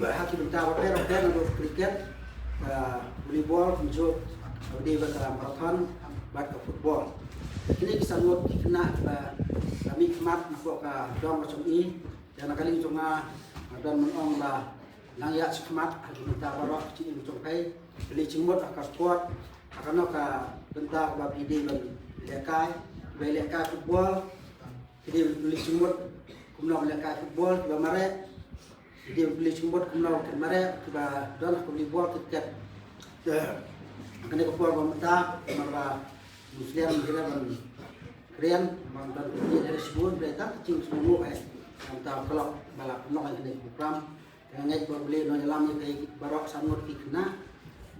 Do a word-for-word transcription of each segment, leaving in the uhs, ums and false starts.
ba ha ki bynta bapher bapher, naduh cricket, ka volleyball, kumjuh, ka dei bad ka marathon bad ka football. Kine ki san ngut ki khynnah kiba la mihkhmat napoh ka dong ka jong i. Ïa na ka liang jong nga, nga don ban ong ba nang ïa shikmat ha ki bynta baroh ki jingim jong phi. Phi la jingmut ha ka sport, ha kano ka bynta kaba phi dei ban lehkai, kiba lehkai football, phi dei ban phi la jingmut kumno ban lehkai football, kiba mareh, phi dei ban phi la jingmut kumno kin mareh, kiba don ha ka volleyball, cricket. Te ha kane ka por ba mynta, namar ba Muslim, kira ban kren, ban don kren, ada shibun, berita kecil semua, eh. Yang tahu kalau bala penong yang kena program, yang ngait buat beli, nong jalan ni kayak baroh sanut ki kena.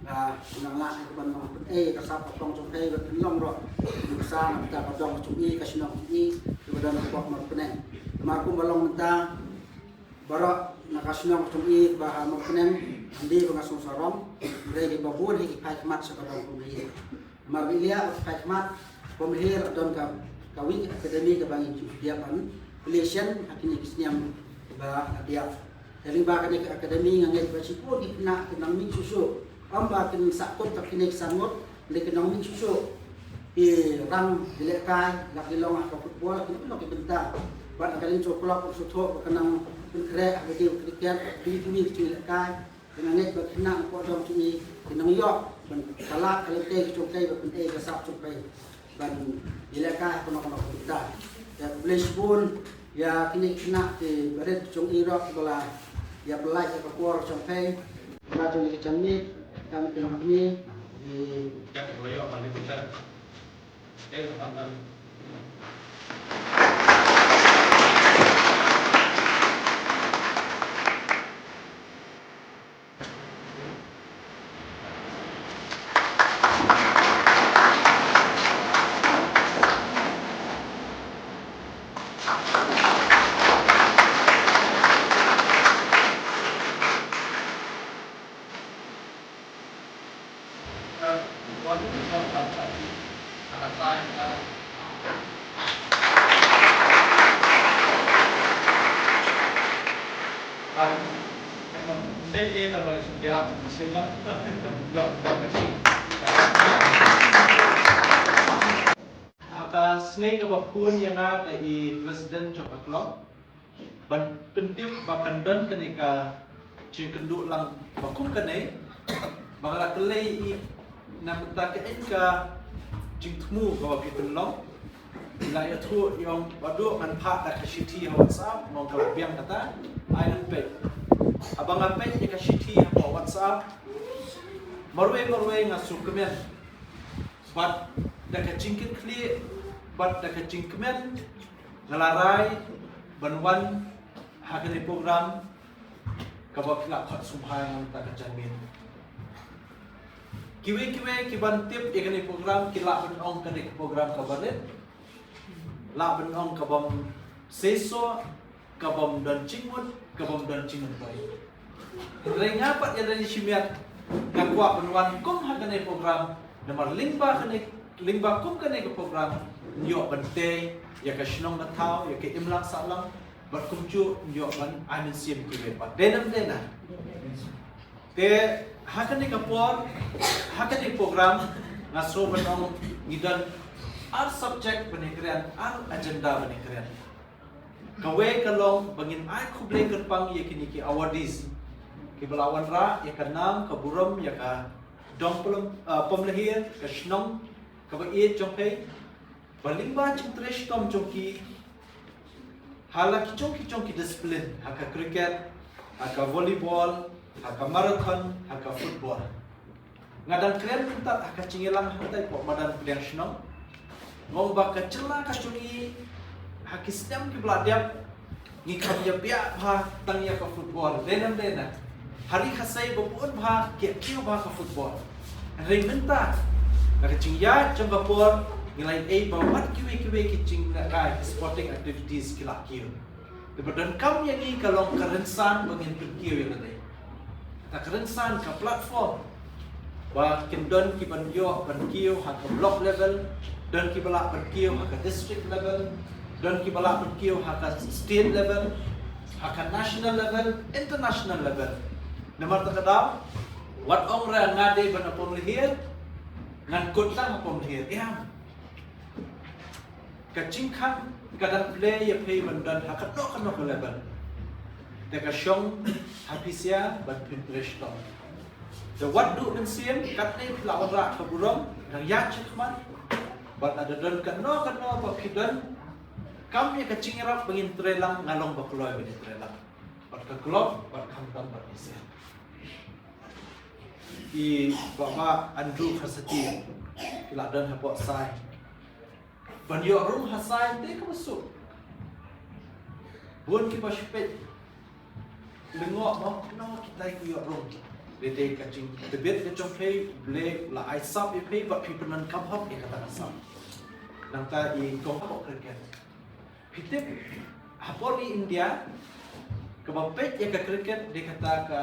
Ba nang lah itu ban nong pen, eh, kasap potong jong kai, ban penlong roh. Bisa, nang ta potong jong i, kasih nong i, ibadah nong pok nong peneng. Mar kum balong ta, baroh na ka shnong Tong I ba ha Mawpneng, hynrei ba nga sngewsarong, hynrei ba bun hi ki phai khmat sha ka dong Tong I. Namar ba i liah ba ki phai khmat, Pamhir don ka, ka wing academy kaba ngi ju diap ban plie shen ha kine ki snem ba la diap. Te lyngba kane ka academy nga ngeit ba shibun ki khynnah ki nang mih shuh shuh. Ym ba kin sah kut ka kine ki san ngut, hynrei ki nang mih shuh shuh. Ki rang, ki lehkai, la ki long ha ka football, ki long ki bynta. Bad ha ka liang jong u club u sngewthuh ba ka nang pynkhreh ha ka game cricket, ki, ki, ki lehkai. Ki nang ngeit ba ki khynnah na ka dong jong i, ki nang ïoh ban kylla ka lynti ka jong ki ba pynei ka sap jong ki. Ban ïalehkai ha kano kano ka bynta. Ïa, khublei shibun ïa kine ki khynnah ki barit jong i ruh kiba la ïa pynlait ïa ka por jong phi. Ba jong i ka janmiet, ka mih ki nongmih, i Sngi kaba phone ïa nga da i president jong ka club ban pyntip ba kan don kane ka jingkynduh lang ba kum kane, ba nga la kylli i na mynta ka in ka jingthmu kaba phi pynlong. La ïathuh ïong ba duh ngan phah da ka shithi ha WhatsApp, nong ka la biang kata, ai ngan peit. Haba nga peit ïa ka shithi ha WhatsApp, marwei marwei nga sngewkmen. Bad da ka jingkitkhlieh bad da ka jingkmen nga la rai ban wan ha kane program kaba ki la khot sngewbha ïa nga mynta ka janmiet. Kiwei kiwei ki ban tip ïa kane program ki lah ban ong kane ka program kaba rit, lah ban ong ka bym seisoh, ka bym don jingmut, ka bym don jingmyntoi. Hynrei nga pat ïa lade shi miet nga kwah ban wan kum ha kane program, namar lyngba kane, lyngba kum kane ka program ïoh ban tei ïa ka shnong ka thaw, ïa ka imlang sahlang, bad kumjuh ïoh ban ai mynsiem kiwei pat. Dei nam dei na? Te ha kane ka por, ha kane program nga sngew ban ong ngi don ar subject ban ïakren, ar agenda ban ïakren. Kawei ka long ba ngin ai khublei kyrpang ïa kine ki awardees kiba la wanrah ïa ka nam ka burom ïa ka dong Pom-, ah, Pomlahir, ka shnong kaba ïeit jong phi. Ba lyngba jingtrei shitom jong ki ha la ki jong ki jong ki discipline, ha ka cricket, ha ka volleyball, ha ka marathon, ha ka football. Nga dang kren kumta ha ka jingïalang hangtai hapoh madan pdiang shnong. Nga ong ba ka jylla ka jong ngi ha ki snem kiba la dep ngi kham ïa biah bha tang ïa ka football. Dei nam dei na? Ha ri Khasi ba bun bha ki ïa kiew bha ka football. Hynrei mynta na ka jingïaid jong ka por ngi la ïohi ba wat kiwei kiwei ki jingïalehkai, ki sporting activities ki la kiew. Te ba donkam ïa ngi ka long ka rynsan ba ngin pynkiew ïa lade. Kata ka rynsan, ka platform ba kin don ki ban ïoh ban kiew ha ka block level, don ki ba lah ban kiew ha ka district level, don ki ba lah ban kiew ha ka state level, ha ka national level, international level. Namar kata ka daw wat ong re nga dei ba na Pomlahir, ngan kut tang ha Pomlahir. Ïa ka jingkhang ka dang plie ïa phi ban don ha kano kano ka level. Te ka shong ha phi sha ban pyntrei shitom. Te wat duh mynsiem, katne phi la wanrah ka burom, dang ïaid shakhmat. Bad lada don kano kano ba phi don, kam ïa ka jingïarap ba ngin trei lang, nga long ba kloi ba ngin trei lang. Bad ka club, bad khamtam bad i sha i Bah Bah Andrew Kharsati, ki la don hapoh Sai. Ban ïoh rung ha Sai te kaba suk. Bun kiba shu peit lyngngoh ba kumno kita ki ïoh rung. Dei te ka jingtbit ka jong phi, U Blei u la ai sap ïa phi, bad phi pyndonkam hok ïa kata ka sap. Nangta i kong hapoh cricket. Phi tip, hapoh ri India, kaba peit ïa ka cricket dei kata ka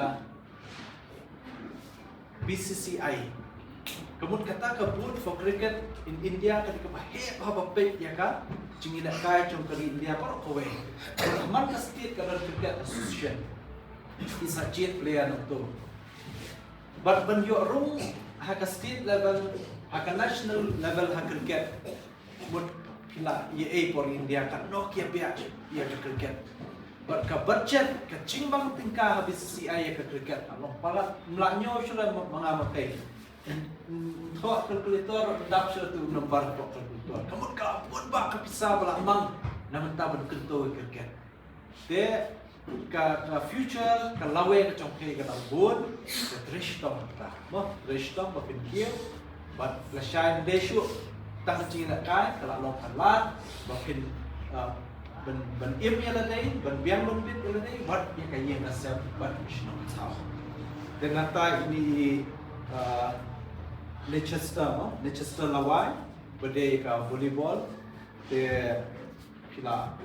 B C C I. Ka mut kata ka board for cricket in India ka dei kaba heh bha ba peit ïa ka jingïalehkai jong ka ri India baroh kawei. Bad ha man ka state ka don cricket association. Ki sa jied player nangto. Bad ban ïoh rung ha ka state level, ha ka national level ha cricket. Mut phi la ïohi por India katno ki ïa biah ïa ka cricket. Bad ka budget, ka jingbang tyngka ha B C C I ïa ka cricket, ka long palat, ym lah ñiew shuh la ma nga ma phi. Thoh calculator, dap shuh tu number, thoh calculator. Ka mut ka bun bah ka pisa ba la mang na bynta ban kyntu ïa ka cricket. Te ka, ka future, ka lawei ka jong phi ka dang bun, ka trei shitom kata. Mo, trei shitom ba phin kiew, bad lashai ym dei shuh tang ka jingïalehkai, ka la long ka lad ba phin, ah, ban, ban im ïa lade, ban biang ban bit ïa lade, wat ïa ka ïing ka sem, bad ka shnong ka thaw. Te nangta ine i, ah, Leicester, mo, Leicester Lawai, ba dei ka volleyball, te phi la,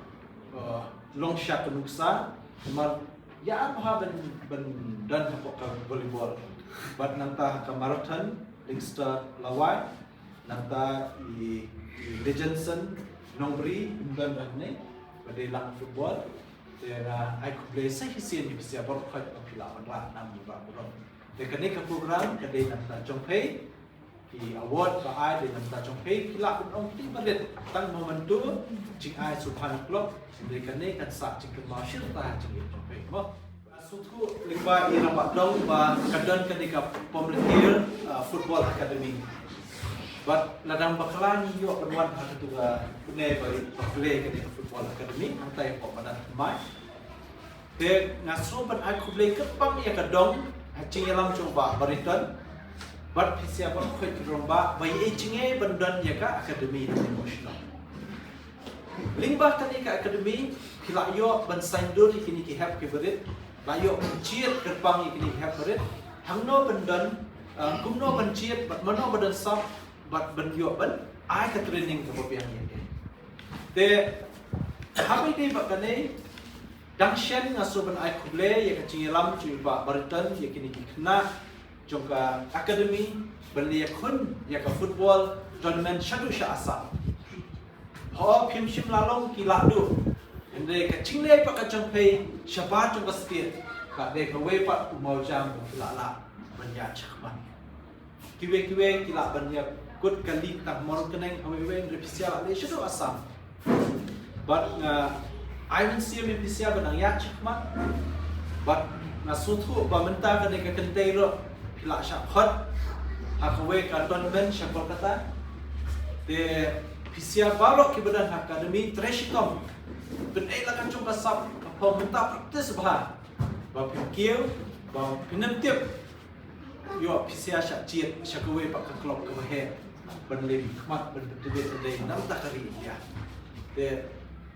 eh, long sha ka nuksa, namar ïa bha ban, ban don hapoh ka volleyball. Bad nangta ha ka marathon, Leicester Lawai, nangta i, i Legendson Nongbri, ym don hangne, ba dei lang football. Te nga ai khublei sa shisien ïa phi sha baroh khoit ba phi la wanrah nam wanrah burom. Te kane ka program ka dei nangta jong phi. Ki award ba ai dei na ka bynta jong phi, ki lah ban ong ki barit tang momentum jingai sngewbha na club, hynrei kane kan sah jingkynmaw shirta jong phi mo. Sngewthuh lyngba i Rangbah Dong ba ka don kane ka Pom Lhiar, ah, Football Academy. Bad lada bakla ngi ïoh ban wan ha katu ka pyneh ba i bakla kane ka Football Academy, hangtai ko madan mai. Te nga sngew ban ai khublei kyrpang ïa ka dong ha jingïalam jong Bah Bariton. Bad phi sngewbha ban khuid rong ba ba ïa jingeh ban don ïa ka academy na emotional. Lyngba kane ka academy phi la ïoh ban saiñdur ïa kine ki hep ki barit, la ïoh ban jied kyrpang ïa kine ki hep barit. Hangno ban don, eh, kumno ban jied, bad mano ba don sap, bad ban ïoh ban ai ka training kaba biang ïa ki. Te haba ïadei bad kane, dang shen nga sngew ban ai khublei ïa ka jingïalam jong i Bah Bariton ïa kine ki khynnah jong ka academy ban leit ïakhun ïa ka football tournament shaduh sha Assam. Ho phim shym la long ki la duh. Hynrei ka jingleh bad ka jong phi shabar jong ka state ka dei kawei pat u mawjam ba phi la lah ban ïaid shakhmat. Kiwei kiwei ki lah ban ïakut ka league tang Mawryngkneng, hawei wei hynrei phi sngewsih la leh shaduh Assam. Bad nga ai mynsiem ïa phi sngewsih ban nang ïaid shakhmat. Bad nga sngewthuh ba mynta kane ka kynthei ruh phi la shah khot ha kawei ka tournament sha Kolkata. Te phi sngewsih baroh kiba don ha academy trei shitom. Pyneh la ka jong ka sap ka phong mynta practice bha. Ba phi kiew ba phi nym tip. Ïoh phi sngewsih shah jied sha kawei pat ka club kaba heh ban leit khmat ban pyntbit ïa dei na bynta ka ri India. Te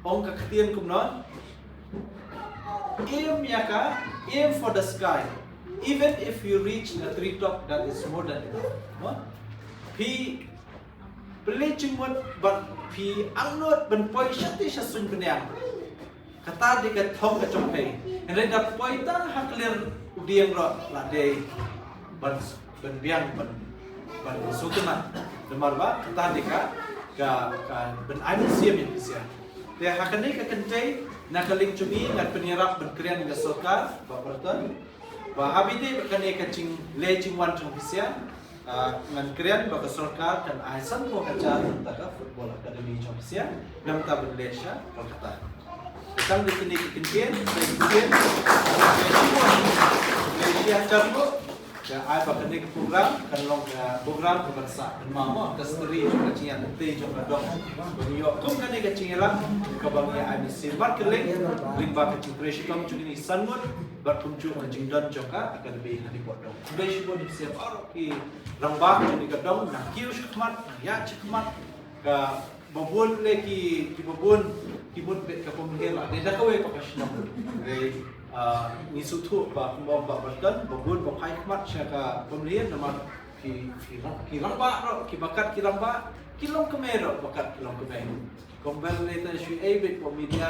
ong ka ktien kumno, aim ïa ka, aim for the sky. Even if you reach the tree top, that is more than enough. Mo? Phi pynleit jingmut bad phi angnud ban poi shatei sha suiñ bniang. Kata dei ka thong ka jong phi. Hynrei da poi tang ha klir u dieng ruh la dei ban, ban biang ban, ban sngewtynnat. Namar ba kata dei ka, ka, ka ban ai mynsiem ïa phi sngewsih. Te ha kane ka kynthei na ka liang jong ngi ngan pynïarap ban kren ïa ka sorkar Bah Bariton. Ba haba ïadei bad kane ka jingleh jingwan jong phi sngewsih. Ah, ngan kren ba ka sorkar kan ai san phew hajar na bynta ka football academy jong phi sngewsih, na bynta ban leit sha Kolkata. Tang da kine ki kyntien, da ki kyntien, da ki kyntien, da ki kyntien, da ai ba kane ka program kan long ka program ka ban sah ban ma mo ka steri jong ka jingïaid lynti jong ka dong. Ban ïoh kum kane ka jingïalang ka ban ïa ai mynsiem markylliang lyngba ka jingtrei shitom jong kine ki san ngut bad kumjuh ka jingdon jong ka academy ha dei bad dong. Khublei shibun ïa phi sngewsih baroh ki rangbah jong kane ka dong, nang kiew shakhmat, nang ïaid shakhmat. Kaba bun lei ki, kiba bun ki mut beit ka Pom Lhiar la dei da kawei pat ka shnong. Dei, ah, ngi sngewthuh ba kumba Bah Bariton ba bun ba phai khmat sha ka Pom Lhiar namar ki, ki rang, ki rangbah ruh, kiba kat ki rangbah, ki longkmie ruh ba kat ki longkmie. Kong Bel lei ta shu ei beit pom media.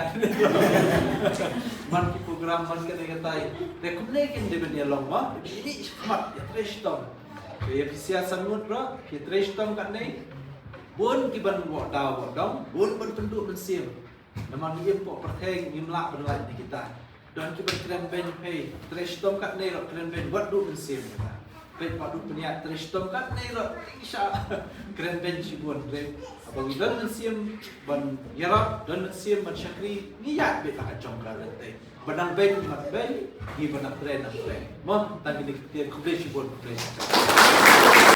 Man ki program man kane katai. Te kumne kin dei ban ïa long ma. Ini khmat ïa trei shitom. Te ïa phi sngewsih san ngut ruh, phi trei shitom katne. Bun ki ban wad daw wad dong, bun ban pynduh mynsiem. Namar ngi im pok pyrthei ngim lah ban lait na kita. Don ki ban kren beiñ phi, trei shitom katne ruh kren beiñ wat duh mynsiem kata. Peit pat duh pynïaid trei shitom katne ruh, isha kren beiñ shibun, trei. Haba ngi don mynsiem ban ïarap, don mynsiem ban shakri, ngi ïaid beit la ka jong ka lynti. Ba nang beiñ mat beiñ, ngi ba nang trei nang trei. Mo, tang kine ki ktien, khublei shibun, khublei shibun.